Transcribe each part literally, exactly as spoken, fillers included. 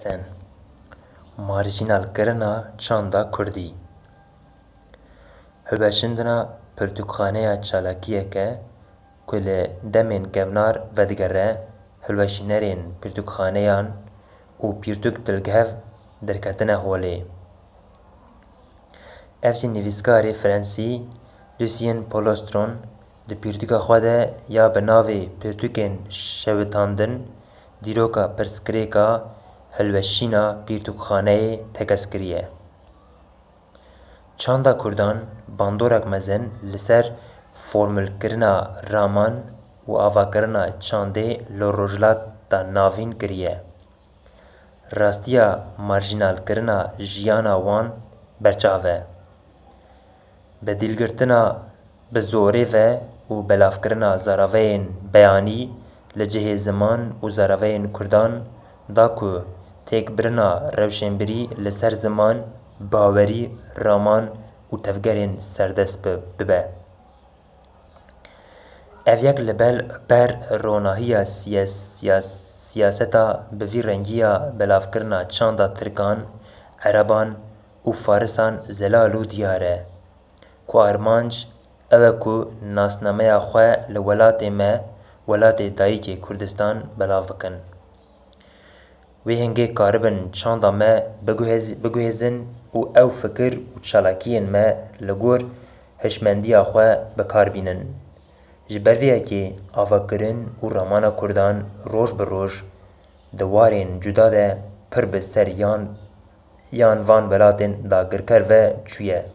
Sen. Marjînalkirina çanda kurdî. Hilweşandina pirtûkxaneya çalakiyeke ku li demên kevnar vedigere, hilweşînerên pirtûkxaneyan û pirtûk dilgev derketine holê. Ev jî nivîskarê Fransî Lucien Polostron di pirtûka xwe de ya bi navê Pirtûkên Şewitandin dîroka pirsgirêka hilweşîna pirtûkxaneyê tekez kiriye. Çanda kurdan bandorek mezin li ser formulkirina raman û avakirina çandê li Rojhilata Navîn kiriye. Rastiya marjînalkirina jiyana wan berçav e. Bi dîlgirtina bi zorê ve û belavkirina zaraveyên beyanî li cihê ziman û zaraveyên kurdan da ku têkbirina rewşenbîrî li ser ziman, bawerî, raman û tevgerên serdest bi-, bibe. Ev yek li ber, ber ronahiya siyas-, siyas-, siyaseta bi vî rengiya belavkirina çanda tirkan, ereban û farisan zelal û diyar e, ku armanc ew e ku nasnameya xwe li welatê me, welatê dayikê Kurdistan, belav bikin. Wê hingê karibin çanda me biguhêz-, biguhêzin û ew fikir û çalakiyên me li gor hişmendiya xwe bi kar bînin. Ji ber vê yekê avakirin û ramana kurdan roj bi roj di warên cuda de pir bi ser yan, yan van welatên dagirker ve çûye.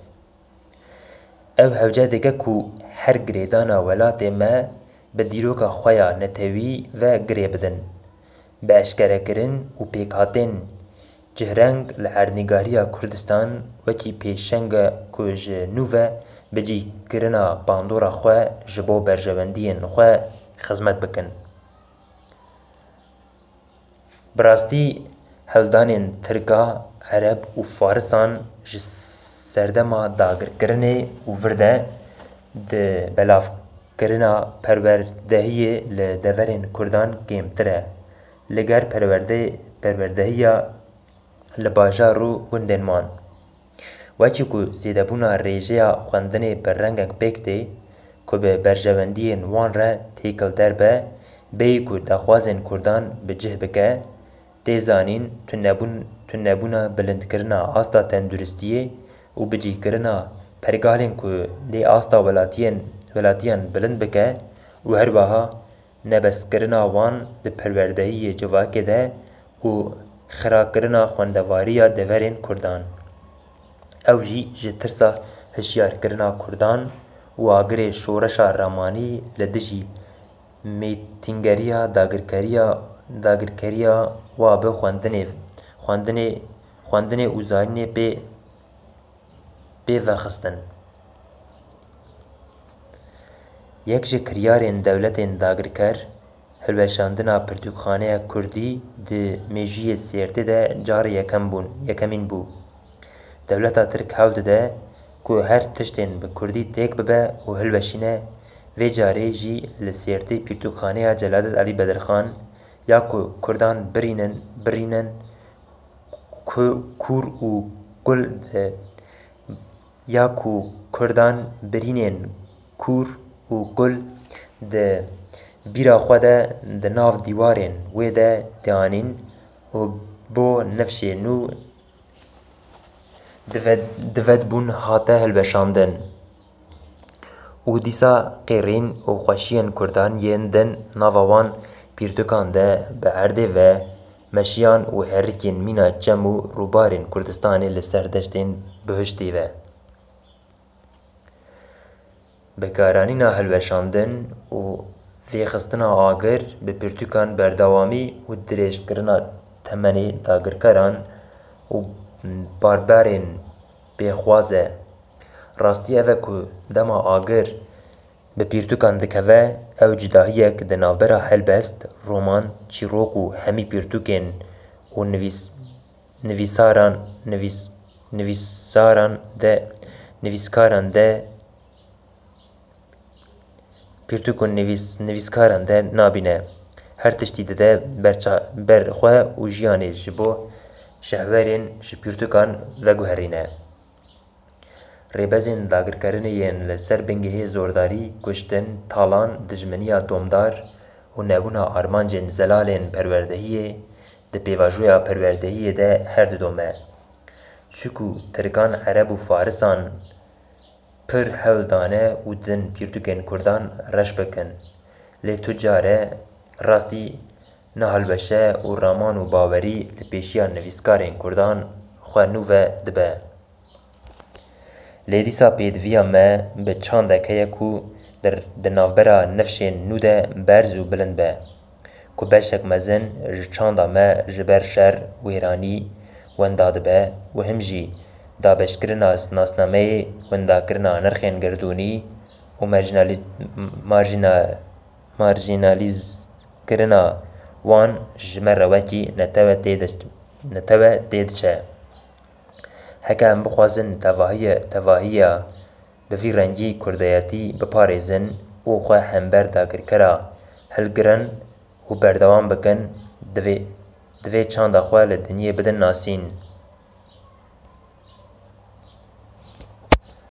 Ew hewce dike ku her girêdana welatê me bi dîroka xwe ya netewî ve girê bidin. Bi eşkerekirin û pêkhatên cihreng li erdnîgariya Kurdistan wekî pêşenge ku ji nû ve bi cîkirina bandora xwe ji bo berjewendiyên xwe xizmet bikin. Bi rastî hewldanên Tirka, Ereb û Farisan ji serdema dagirkirinê û vir de di belavkirina perwerdehiyê li deverên Kurdan kêmtir e, li ger perwerde-, perwerdehiya li bajar û gundên wan. Wekî ku zêdebûna rêjeya xwendinê bi rengek pêk tê, ku bi berjewendiyên wan re têkilder be, bêyî ku daxwazên Kurdan bi cih bike, tê zanîn tunebûn-, tunebûna bilindkirina asta tenduristiyê û bicihkirina pergalên ku dê asta welatiyên, welatiyan bilind bike û herwiha nebeskirina wan di perwerdehiyê civakê de û xirakirina xwendevariya deverên Kurdan. Ew jî ji tirsa hişyarkirina Kurdan û agirê şoreşa ramanî li dijî mêtingeriya dagirkeriya, dagirkeriya wa bi xwendinê, xwendinê, xwendinê û zanînê pê pê vexistin. Yek ji kiryarên dewletên dagirker, hilweşandina pirtûkxaneya kurdî di mêjûyê Sêrtê de carê yekem bûn, yekemîn bû. Dewleta Tirk hewl dide ku her tiştên bi kurdî têk bibe û hilweşîne, vê carê jî li Sêrtê pirtûkxaneya Celadet Elî Bedirxan ya ku kurdan birînin, birînin, ku-, kûr û kul di, ya ku kurdan birînên kûr û kul di bîra xwe de di nav dîwarên wê de dianîn û bo nifşê nû di ved-, di vedbûn hate hilweşandin. Û dîsa qêrîn û xweşiyên kurdan yên din nava wan pîrtûkan de bi erdê ve meşiyan û herikên mîna çem û rûbarên Kurdistanê li ser deştên bihiştî ve. Bikaranîna hilweşandin û vêxistina agir bi pîrtûkan berdewamî û dirêjkirina temenê dagirkeran û barbarên pêxwaz e. Rastî ev e ku dema agir bi pîrtûkan dikeve, ew cudahiyek di navbera helbest, roman, çîrok û hemî pîrtûkên û nivîs-, nivîsaran, nivîs-, nivîsaran de, nivîskaran de, pîrtûk û nivîs-, nivîskaran de nabîne. her tiştî dide ber, ber xwe û jiyanê ji bo şehwerên ji pirtûkan veguherîne. Rêbezên dagirkerinê yên li ser bingehê zordarî, kuştin, talan, dijmeniya domdar û nebûna armancên zelalên perwerdehiyê di pêvajoya perwerdehiyê de her didome. Çi ku Tirkan, Ereb û Farisan pir hewl dane û din pirtûkên Kurdan reş bikin. Lê tu care rastî ne hilweş e û raman û bawerî li pêşiya nivîskarên Kurdan xwe nû ve dibe. Lê dîsa pêdiviya me bi çandek heye ku di, di navbera nifşên nû de berz û bilind be, ku beşek mezin ji çanda me ji ber şer, wêranî, wenda dibe û him jî dabeşkirina nasnameyê, wendakirina nirxên girdûnî û marjinalî-, marjina-, marjinalîzkirina wan ji me re wekî netewe tê de-, netewe tê diçe. Heke em bixwazin tevahiye, tevahiya bi vî rengî kurdayetî biparêzin û xwe hember dagirkera hilgirin û berdewam bikin, divê, divê çanda xwe li dinyê bidin nasîn.